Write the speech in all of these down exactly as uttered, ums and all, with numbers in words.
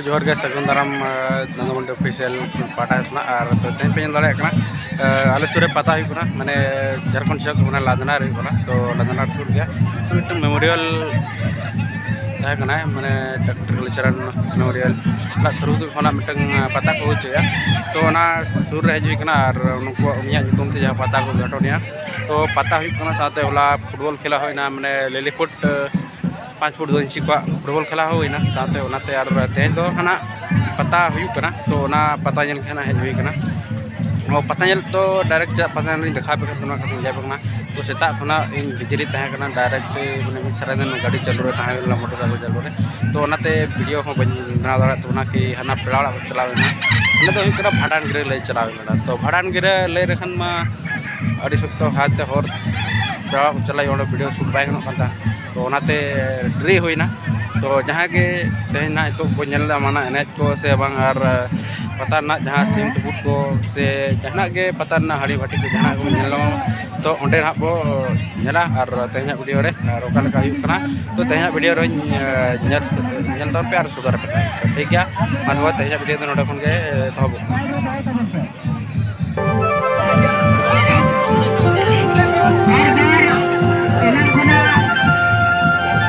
ᱡᱚᱦᱟᱨ ᱜᱮ, ᱥᱟᱹᱜᱩᱱ ᱫᱟᱨᱟᱢ, ᱟᱸ, ᱱᱟᱱᱫᱩ ᱢᱟᱱᱰᱤ ᱚᱯᱷᱤᱥᱤᱭᱟᱞ ᱯᱟᱦᱴᱟ ᱠᱷᱚᱱᱟᱜ᱾ ᱟᱨ ᱛᱚ ᱛᱮᱦᱮᱧ ᱯᱮ ᱧᱮᱞ ᱫᱟᱲᱮᱭᱟᱜ ᱠᱟᱱᱟ, ᱟᱸ, ᱟᱞᱮ ᱥᱩᱨ ᱨᱮ ᱯᱟᱛᱟ ᱦᱩᱭᱩᱜ ᱠᱟᱱᱟ, ᱢᱟᱱᱮ ᱡᱷᱟᱲᱠᱷᱚᱸᱰ ᱥᱮᱫ ᱠᱷᱚᱱ ᱞᱟᱫᱱᱟ ᱨᱮ ᱦᱩᱭᱩᱜ ᱠᱟᱱᱟ᱾ ᱛᱚ ᱞᱟᱫᱱᱟ ᱥᱩᱨ ᱜᱮᱭᱟ, ᱢᱤᱫᱴᱟᱝ ᱢᱮᱢᱳᱨᱤᱭᱟᱞ ᱛᱟᱦᱮᱸ ᱠᱟᱱᱟ, ᱢᱟᱱᱮ ᱰᱟᱠᱛᱟᱨ ᱠᱟᱞᱤᱪᱟᱨᱟᱱ ᱢᱮᱢᱳᱨᱤᱭᱟᱞ ᱚᱲᱟᱜ ᱛᱷᱨᱩ ᱠᱷᱚᱱᱟᱜ ᱢᱤᱫᱴᱟᱝ, ᱟᱸ, ᱯᱟᱛᱟ ᱠᱚ ᱦᱩᱭ ᱦᱚᱪᱚᱭᱟ᱾ ᱛᱚ ᱚᱱᱟ ᱥᱩᱨ ᱨᱮ ᱦᱮᱡ ᱦᱩᱭ ᱠᱟᱱᱟ ᱟᱨ ᱩᱱᱠᱩᱣᱟᱜ, ᱩᱱᱤᱭᱟᱜ ᱧᱩᱛᱩᱢ ᱛᱮ ᱡᱟᱦᱟᱸ ᱯᱟᱛᱟ ᱠᱚ ᱩᱫᱽᱜᱷᱟᱴᱚᱱᱮᱜᱼᱟ᱾ ᱛᱚ ᱯᱟᱛᱟ ᱦᱩᱭᱩᱜ ᱠᱟᱱᱟ, ᱥᱟᱶᱛᱮ ᱦᱚᱞᱟ ᱯᱷᱩᱴᱵᱚᱞ ᱠᱷᱮᱞᱟ ᱦᱩᱭᱱᱟ, ᱢᱟᱱᱮ ᱞᱤᱞᱤᱯᱩᱴ, ᱟᱸ, ᱯᱟᱸᱪ ᱯᱷᱩᱴ ᱫᱚ ᱤᱧᱪᱤ ᱠᱚᱣᱟᱜ ᱯᱷᱩᱴᱵᱚᱞ ᱠᱷᱮᱞᱟ ᱦᱚᱸ ᱦᱩᱭᱱᱟ᱾ ᱥᱟᱶᱛᱮ ᱚᱱᱟᱛᱮ ᱟᱨ ᱛᱮᱦᱮᱧ ᱫᱚ ᱦᱟᱱᱟ ᱯᱟᱛᱟ ᱦᱩᱭᱩᱜ ᱠᱟᱱᱟ, ᱛᱚ ᱚᱱᱟ ᱯᱟᱛᱟ ᱧᱮᱞ ᱜᱮ ᱦᱟᱸᱜ ᱦᱮᱡ ᱦᱩᱭ ᱠᱟᱱᱟ᱾ ᱚ, ᱯᱟᱛᱟ ᱧᱮᱞ ᱛᱚ ᱰᱟᱭᱨᱮᱠᱴ ᱪᱟᱜ ᱯᱟᱛᱟ ᱧᱮᱞ ᱞᱤᱧ ᱫᱮᱠᱷᱟᱣ ᱟᱯᱮ ᱠᱟᱱᱟ, ᱚᱱᱟ ᱠᱟᱛᱷᱟᱧ ᱞᱟᱹᱭ ᱟᱯᱮ ᱠᱟᱱᱟ᱾ ᱛᱚ ᱥᱮᱛᱟᱜ ᱠᱷᱚᱱᱟᱜ ᱤᱧ ᱵᱤᱡᱤ ᱨᱤᱧ ᱛᱟᱦᱮᱸ ᱠᱟᱱᱟ, ᱰᱟᱭᱨᱮᱠᱴ ᱢᱟᱱᱮ ᱢᱤᱫ ᱥᱟᱨᱟ ᱫᱤᱱ ᱜᱟᱹᱰᱤ ᱪᱟᱹᱞᱩ ᱨᱮ ᱛᱟᱦᱮᱸ ᱦᱩᱭ ᱞᱮᱱᱟ, ᱢᱚᱴᱚᱨ ᱥᱟᱭᱠᱮᱞ ᱪᱟᱹᱞᱩ ᱨᱮ᱾ ᱛᱚ ᱚᱱᱟᱛᱮ ᱵᱷᱤᱰᱤᱭᱳ ᱦᱚᱸ ᱵᱟᱹᱧ ᱵᱮᱱᱟᱣ ᱫᱟᱲᱮᱭᱟᱜ ᱛᱟᱵᱚᱱᱟ ᱠᱤ ᱦᱟᱱᱟ ᱯᱮᱲᱟ ᱚᱲᱟᱜ ᱠᱚ ᱪᱟᱞᱟᱣ ᱞᱮᱱᱟ, ᱚᱸᱰᱮ ᱫᱚ ᱦᱩᱭᱩᱜ ᱠᱟᱱᱟ ᱵᱷᱟᱸᱰᱟᱱ ᱜᱤᱨᱟᱹ ᱞᱟᱹᱭ ᱪᱟᱞᱟᱣ ᱞᱮᱱᱟ᱾ ᱛᱚ ᱵᱷᱟᱸᱰᱟᱱ ᱜᱤᱨᱟᱹ ᱞᱟᱹᱭ ᱞᱮᱠᱷᱟᱱ ᱢᱟ ᱟᱹᱰᱤ ᱥᱚᱠᱛᱚ ᱦᱟᱛ ᱛᱮ ᱦᱚᱨ ᱯᱮᱲᱟ ᱚᱲᱟᱜ ᱠᱚ ᱪᱟᱞᱟᱜ ᱦᱩᱭᱩᱜᱼᱟ, ᱚᱸᱰᱮ ᱵᱷᱤᱰᱤᱭᱳ ᱥᱩᱴ ᱵᱟᱭ ᱜᱟᱱᱚᱜ ᱠᱟᱱ ᱛᱟᱦᱮᱸᱫ᱾ ᱛᱚ ᱚᱱᱟᱛᱮ ᱰᱮᱨᱤ ᱦᱩᱭᱱᱟ᱾ ᱛᱚ ᱡᱟᱦᱟᱸᱭ ᱜᱮ ᱛᱮᱦᱮᱧ ᱱᱟᱜ ᱱᱤᱛᱚᱜ ᱵᱚᱱ ᱧᱮᱞ ᱧᱟᱢᱟ ᱱᱟᱜ ᱮᱱᱮᱡ ᱠᱚ ᱥᱮ ᱵᱟᱝ, ᱟᱨ ᱯᱟᱛᱟ ᱨᱮᱱᱟᱜ ᱡᱟᱦᱟᱸ ᱥᱤᱢ ᱛᱩᱯᱩᱫ ᱠᱚ ᱥᱮ ᱡᱟᱦᱟᱱᱟᱜ ᱜᱮ ᱯᱟᱛᱟ ᱨᱮᱱᱟᱜ ᱦᱟᱹᱲᱤ ᱵᱷᱟᱹᱴᱤ ᱠᱚ ᱡᱟᱦᱟᱱᱟᱜ ᱜᱮᱵᱚᱱ ᱧᱮᱞ ᱧᱟᱢᱟ, ᱛᱚ ᱚᱸᱰᱮ ᱱᱟᱜ ᱵᱚ ᱧᱮᱞᱟ᱾ ᱟᱨ ᱛᱮᱦᱮᱧᱟᱜ ᱵᱷᱤᱰᱤᱭᱳ ᱨᱮ ᱟᱨ ᱚᱠᱟ ᱞᱮᱠᱟ ᱦᱩᱭᱩᱜ ᱠᱟᱱᱟ, ᱛᱚ ᱛᱮᱦᱮᱧᱟᱜ ᱵᱷᱤᱰᱤᱭᱳ ᱨᱮᱧ, ᱮ, ᱧᱮᱞ, ᱧᱮᱞ ᱛᱟᱵᱚᱱ ᱯᱮ ᱟᱨ ᱥᱚᱫᱚᱨ ᱟᱯᱮ ᱠᱟᱱᱟ᱾ ᱛᱚ ᱴᱷᱤᱠ ᱜᱮᱭᱟ, ᱢᱟ ᱛᱚᱵᱮ ᱛᱮᱦᱮᱧᱟᱜ ᱵᱷᱤᱰᱤᱭᱳ ᱫᱚ ᱱᱚᱰᱮ ᱠᱷᱚᱱ ᱜᱮ ᱮᱛᱚᱦᱚᱵᱚᱜ ᱠᱟᱱᱟ᱾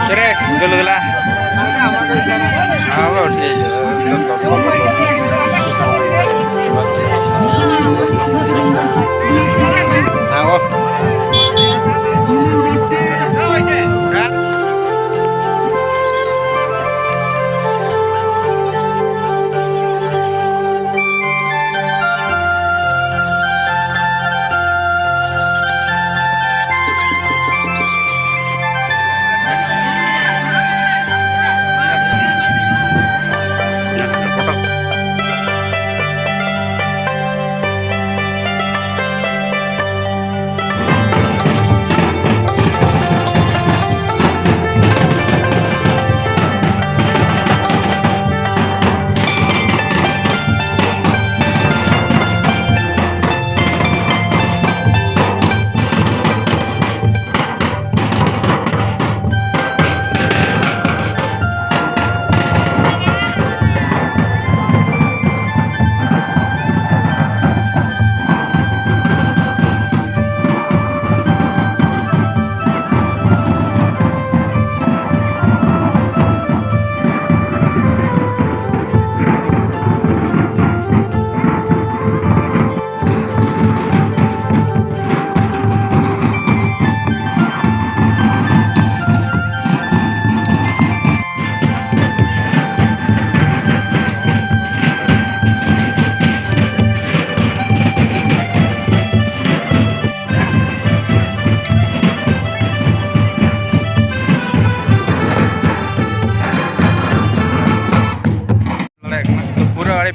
ᱪᱮᱨᱮ, ᱜᱩᱞᱜᱩᱞᱟ᱾ ᱦᱮᱸ, ᱵᱟᱵᱩ, ᱴᱷᱤᱠ ᱜᱮᱭᱟ᱾ ᱦᱮᱸ, ᱵᱟᱵᱩ᱾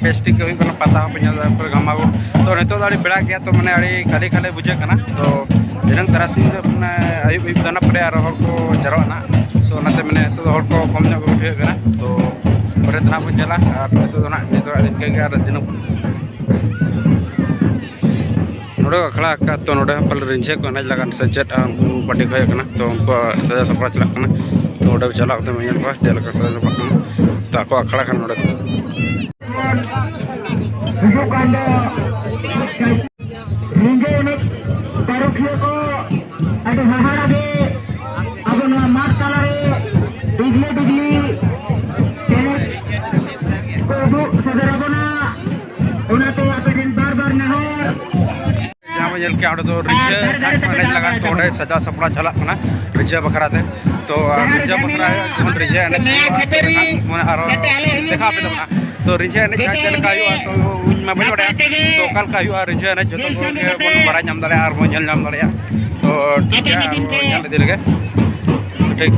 ᱵᱮᱥ ᱴᱷᱤᱠ ᱜᱮ ᱦᱩᱭᱩᱜ ᱠᱟᱱᱟ, ᱯᱟᱛᱟ ᱦᱚᱸᱯᱮ ᱧᱮᱞ ᱫᱟᱲᱮᱭᱟᱜ ᱠᱟᱱᱟ, ᱜᱷᱟᱢᱟᱜᱩᱲ᱾ ᱛᱚ ᱱᱤᱛᱚᱜ ᱫᱚ ᱟᱹᱰᱤ ᱵᱮᱲᱟ ᱜᱮᱭᱟ, ᱛᱚ ᱢᱟᱱᱮ ᱟᱹᱰᱤ ᱠᱷᱟᱹᱞᱤ ᱠᱷᱟᱹᱞᱤ ᱵᱩᱡᱷᱟᱹᱜ ᱠᱟᱱᱟ᱾ ᱛᱚ ᱫᱷᱤᱱᱟᱹᱝ ᱛᱟᱨᱟᱥᱤᱧ ᱫᱚ ᱢᱟᱱᱮ ᱟᱹᱭᱩᱵ ᱟᱹᱭᱩᱵ ᱫᱚ ᱱᱟᱜ ᱯᱨᱟᱭ ᱟᱨᱚ ᱦᱚᱲ ᱠᱚ ᱡᱟᱨᱣᱟᱜᱼᱟ ᱱᱟᱜ᱾ ᱛᱚ ᱚᱱᱟᱛᱮ ᱢᱟᱱᱮ ᱱᱤᱛᱚᱜ ᱫᱚ ᱦᱚᱲ ᱠᱚ ᱠᱚᱢ ᱧᱚᱜ ᱜᱮ ᱵᱩᱡᱷᱟᱹᱜ ᱠᱟᱱᱟ᱾ ᱛᱚ ᱯᱚᱨᱮ ᱛᱮ ᱱᱟᱜ ᱵᱚᱱ ᱧᱮᱞᱟ᱾ ᱟᱨ ᱱᱤᱛᱚᱜ ᱫᱚ ᱱᱟᱜ ᱱᱤᱛᱚᱜ ᱤᱱᱠᱟᱹ ᱜᱮ, ᱟᱨ ᱫᱷᱤᱱᱟᱹᱝ ᱱᱚᱰᱮ ᱟᱠᱷᱲᱟ ᱟᱠᱟᱫ, ᱛᱚ ᱱᱚᱰᱮ ᱦᱚᱸ ᱯᱟᱞᱮ ᱨᱤᱸᱡᱷᱟᱹ ᱠᱚ ᱮᱱᱮᱡ ᱞᱟᱜᱟᱫ ᱥᱮ ᱪᱮᱫ, ᱟᱨ ᱩᱱᱠᱩ ᱯᱟᱹᱴᱤ ᱠᱚ ᱦᱮᱡ ᱟᱠᱟᱱᱟ, ᱛᱚ ᱩᱱᱠᱩᱣᱟᱜ ᱥᱟᱡᱟᱣ ᱥᱟᱯᱲᱟᱣ ᱪᱟᱞᱟᱜ ᱠᱟᱱᱟ᱾ ᱛᱚ ᱚᱸᱰᱮ ᱪᱟᱞᱟᱣ ᱠᱟᱛᱮ ᱧᱮᱞ ᱠᱚᱣᱟ ᱪᱮᱫ ᱞᱮᱠᱟ ᱥᱟᱡᱟᱣ ᱥᱟᱯᱲᱟᱣ ᱠᱟᱱᱟ, ᱛᱚ ᱟᱠᱚ ᱟᱠᱷᱲᱟ ᱠᱟᱱᱟ ᱱᱚᱰᱮ ᱫᱚ᱾ ᱦᱤᱡᱩᱜ ᱠᱟᱱ ᱫᱚ ᱨᱤᱸᱡᱷᱟᱹ ᱮᱱᱮᱡ ᱯᱟᱹᱨᱩᱠᱷᱤᱭᱟᱹ ᱠᱚ, ᱟᱹᱰᱤ ᱦᱟᱦᱟᱲᱟ ᱜᱮ ᱟᱵᱚ ᱱᱚᱣᱟ ᱢᱟᱴᱷ ᱛᱟᱞᱟᱨᱮ ᱰᱤᱜᱽᱞᱤ ᱰᱤᱜᱽᱞᱤ ᱮᱱᱮᱡ ᱠᱚ ᱩᱫᱩᱜ ᱥᱚᱫᱚᱨ ᱟᱵᱚᱱᱟ᱾ ᱚᱱᱟᱛᱮ ᱟᱯᱮ ᱴᱷᱮᱱ ᱵᱟᱨ ᱵᱟᱨ ᱱᱮᱦᱚᱨ᱾ ᱡᱟᱦᱟᱸ ᱵᱚᱱ ᱧᱮᱞ ᱠᱮᱜᱼᱟ, ᱚᱸᱰᱮ ᱫᱚ ᱨᱤᱸᱡᱷᱟᱹ ᱡᱟᱦᱟᱸ ᱠᱚ ᱮᱱᱮᱡ ᱞᱟᱜᱟᱫ, ᱛᱚ ᱚᱸᱰᱮ ᱥᱟᱡᱟᱣ ᱥᱟᱯᱲᱟᱣ ᱪᱟᱞᱟᱜ ᱠᱟᱱᱟ ᱨᱤᱸᱡᱷᱟᱹ ᱵᱟᱠᱷᱨᱟ ᱛᱮ᱾ ᱛᱚ ᱟᱨ ᱨᱤᱸᱡᱷᱟᱹ ᱵᱟᱠᱷᱨᱟ ᱡᱚᱠᱷᱚᱱ ᱨᱤᱸᱡᱷᱟᱹ ᱮᱱᱮᱡ ᱦᱩᱭᱩᱜᱼᱟ, ᱛᱚ ᱮᱱᱠᱷᱟᱱ ᱢᱟᱱᱮ ᱟᱨᱚ ᱫᱮᱠᱷᱟᱣ ᱟᱯᱮ ᱛᱟᱵᱚᱱᱟ᱾ ᱛᱚ ᱨᱤᱸᱡᱷᱟᱹ ᱮᱱᱮᱡ ᱡᱟᱦᱟᱸ ᱪᱮᱫ ᱞᱮᱠᱟ ᱦᱩᱭᱩᱜᱼᱟ, ᱛᱚ ᱤᱧ ᱢᱟ ᱵᱟᱹᱧ ᱵᱟᱲᱟᱭᱟ᱾ ᱛᱚ ᱚᱠᱟ ᱞᱮᱠᱟ ᱦᱩᱭᱩᱜᱼᱟ ᱨᱤᱸᱡᱷᱟᱹ ᱮᱱᱮᱡ, ᱡᱚᱛᱚ ᱠᱚᱜᱮ ᱵᱚᱱ ᱵᱟᱲᱟᱭ ᱧᱟᱢ ᱫᱟᱲᱮᱭᱟᱜᱼᱟ ᱟᱨ ᱵᱚᱱ ᱧᱮᱞ ᱧᱟᱢ ᱫᱟᱲᱮᱭᱟᱜᱼᱟ᱾ ᱛᱚ ᱴᱷᱤᱠ ᱜᱮᱭᱟ, ᱟᱨᱚ ᱧᱮᱞ ᱤᱫᱤ ᱞᱮᱜᱮ᱾ ᱴᱷᱤᱠ᱾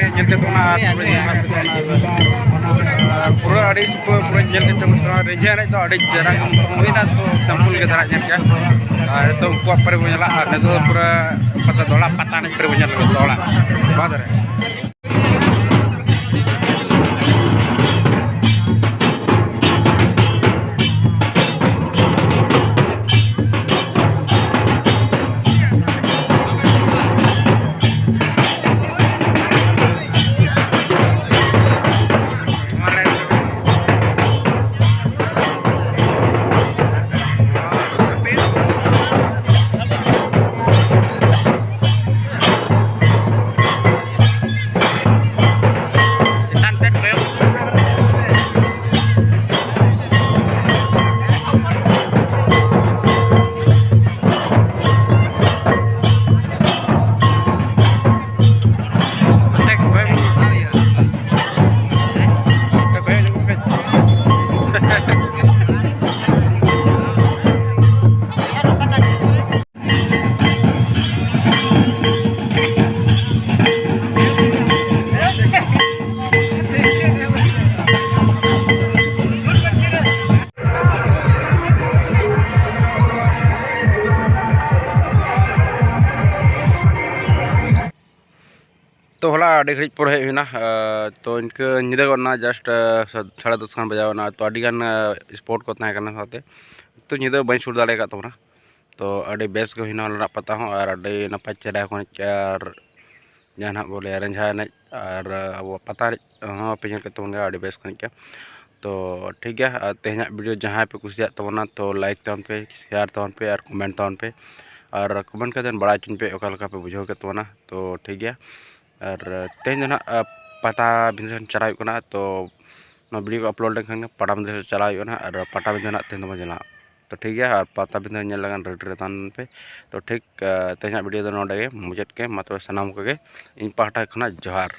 ᱧᱮᱞ ᱠᱮᱫ ᱛᱟᱵᱚᱱᱟ ᱟᱨ ᱯᱩᱨᱟᱹ ᱟᱹᱰᱤ ᱥᱩᱯᱟᱹ ᱯᱩᱨᱟᱹ ᱧᱮᱞ ᱠᱮᱫ ᱛᱟᱵᱚᱱᱟ᱾ ᱨᱤᱸᱡᱷᱟᱹ ᱮᱱᱮᱡ ᱫᱚ ᱟᱹᱰᱤ ᱪᱮᱦᱨᱟ ᱜᱮ ᱦᱩᱭᱱᱟ, ᱛᱚ sample ᱜᱮ ᱫᱷᱟᱨᱟ ᱧᱮᱞ ᱠᱮᱜᱼᱟ᱾ ᱟᱨ ᱱᱤᱛᱚᱜ ᱩᱱᱠᱩᱣᱟᱜ ᱯᱟᱹᱨᱤ ᱵᱚᱱ ᱧᱮᱞᱟ, ᱟᱨ ᱱᱤᱛᱚᱜ ᱫᱚ ᱯᱩᱨᱟᱹ ᱯᱟᱛᱟ ᱫᱚᱦᱲᱟ ᱯᱟᱛᱟ ᱮᱱᱮᱡ ᱯᱟᱹᱨᱤ ᱵᱚᱱ ᱧᱮᱞ ᱞᱟᱹᱜᱤᱫ ᱫᱚᱦᱲᱟ ᱵᱟᱫᱽ ᱨᱮ᱾ ᱪᱮᱛᱟᱱ ᱥᱮᱫ ᱠᱚᱭᱚᱜ᱾ ᱛᱚ ᱦᱚᱞᱟ ᱟᱹᱰᱤ ᱜᱷᱟᱹᱲᱤᱡ ᱯᱚᱨ ᱦᱮᱡ ᱦᱩᱭᱱᱟ, ᱟᱨ ᱛᱚ ᱤᱱᱠᱟᱹ ᱧᱤᱫᱟᱹ ᱜᱚᱫ ᱮᱱᱟ, just ᱥᱟᱲᱮ ᱫᱚᱥ ᱜᱟᱱ ᱵᱟᱡᱟᱣ ᱮᱱᱟ᱾ ᱛᱚ ᱟᱹᱰᱤ ᱜᱟᱱ spot ᱠᱚ ᱛᱟᱦᱮᱸ ᱠᱟᱱᱟ ᱥᱟᱶᱛᱮ, ᱛᱚ ᱧᱤᱫᱟᱹ ᱵᱟᱹᱧ ᱥᱩᱨ ᱫᱟᱲᱮ ᱟᱠᱟᱫ ᱛᱟᱵᱚᱱᱟ᱾ ᱛᱚ ᱟᱹᱰᱤ ᱵᱮᱥ ᱜᱮ ᱦᱩᱭᱱᱟ ᱦᱚᱞᱟᱱᱟᱜ ᱯᱟᱛᱟ ᱦᱚᱸ, ᱟᱨ ᱟᱹᱰᱤ ᱱᱟᱯᱟᱭ ᱪᱮᱦᱨᱟ ᱠᱚ ᱮᱱᱮᱡ ᱠᱮᱜᱼᱟ, ᱟᱨ ᱡᱟᱦᱟᱸ ᱱᱟᱦᱟᱜ ᱵᱚᱞᱮ ᱨᱮᱸᱡᱷᱟ ᱮᱱᱮᱡ ᱟᱨ ᱟᱵᱚᱣᱟᱜ ᱯᱟᱛᱟ ᱮᱱᱮᱡ ᱦᱚᱸ ᱯᱮ ᱧᱮᱞ ᱠᱮᱫ ᱛᱟᱵᱚᱱ ᱜᱮᱭᱟ, ᱟᱹᱰᱤ ᱵᱮᱥ ᱠᱚ ᱮᱱᱮᱡ ᱠᱮᱜᱼᱟ᱾ ᱛᱚ ᱴᱷᱤᱠ ᱜᱮᱭᱟ, ᱟᱨ ᱛᱮᱦᱮᱧᱟᱜ video ᱡᱟᱦᱟᱸᱭ ᱯᱮ ᱠᱩᱥᱤᱭᱟᱜ ᱛᱟᱵᱚᱱᱟ, ᱛᱚ like ᱛᱟᱵᱚᱱ ᱯᱮ, share ᱛᱟᱵᱚᱱ ᱯᱮ, ᱟᱨ comment ᱛᱟᱵᱚᱱ ᱯᱮ, ᱟᱨ comment ᱠᱟᱛᱮ ᱵᱟᱲᱟᱭ ᱦᱚᱪᱚᱧ ᱯᱮ ᱚᱠᱟ ᱞᱮᱠᱟ ᱯᱮ ᱵᱩᱡᱷᱟᱹᱣ ᱠᱮᱫ ᱛᱟᱵᱚᱱᱟ᱾ ᱛᱚ ᱴᱷᱤᱠ ᱜᱮᱭᱟ, ᱟᱨ ᱛᱮᱦᱮᱧ ᱫᱚ ᱱᱟᱦᱟᱜ, ᱟ, ᱯᱟᱴᱟᱵᱤᱸᱫᱷᱟᱹ ᱥᱮᱱ ᱪᱟᱞᱟᱜ ᱦᱩᱭᱩᱜ ᱠᱟᱱᱟ᱾ ᱛᱚ ᱱᱚᱣᱟ video ᱠᱚ upload ᱞᱮᱱᱠᱷᱟᱱ ᱜᱮ ᱯᱟᱴᱟᱵᱤᱸᱫᱷᱟᱹ ᱥᱮᱫ ᱪᱟᱞᱟᱜ ᱦᱩᱭᱩᱜᱼᱟ ᱱᱟᱦᱟᱜ, ᱟᱨ ᱯᱟᱴᱟᱵᱤᱸᱫᱷᱟᱹ ᱱᱟᱦᱟᱜ ᱛᱮᱦᱮᱧ ᱫᱚᱵᱚᱱ ᱪᱟᱞᱟᱜᱼᱟ᱾ ᱛᱚ ᱴᱷᱤᱠ ᱜᱮᱭᱟ, ᱟᱨ ᱯᱟᱴᱟᱵᱤᱸᱫᱷᱟᱹ ᱧᱮᱞ ᱞᱟᱜᱟᱱ ready ᱨᱮ ᱛᱟᱦᱮᱱ ᱯᱮ᱾ ᱛᱚ ᱴᱷᱤᱠ, ᱟ, ᱛᱮᱦᱮᱧᱟᱜ video ᱫᱚ ᱱᱚᱰᱮ ᱜᱮ ᱢᱩᱪᱟᱹᱫ ᱠᱮᱫ᱾ ᱢᱟ ᱛᱚᱵᱮ ᱥᱟᱱᱟᱢ ᱠᱚᱜᱮ ᱤᱧ ᱯᱟᱦᱴᱟ ᱠᱷᱚᱱᱟᱜ ᱡᱚᱦᱟᱨ᱾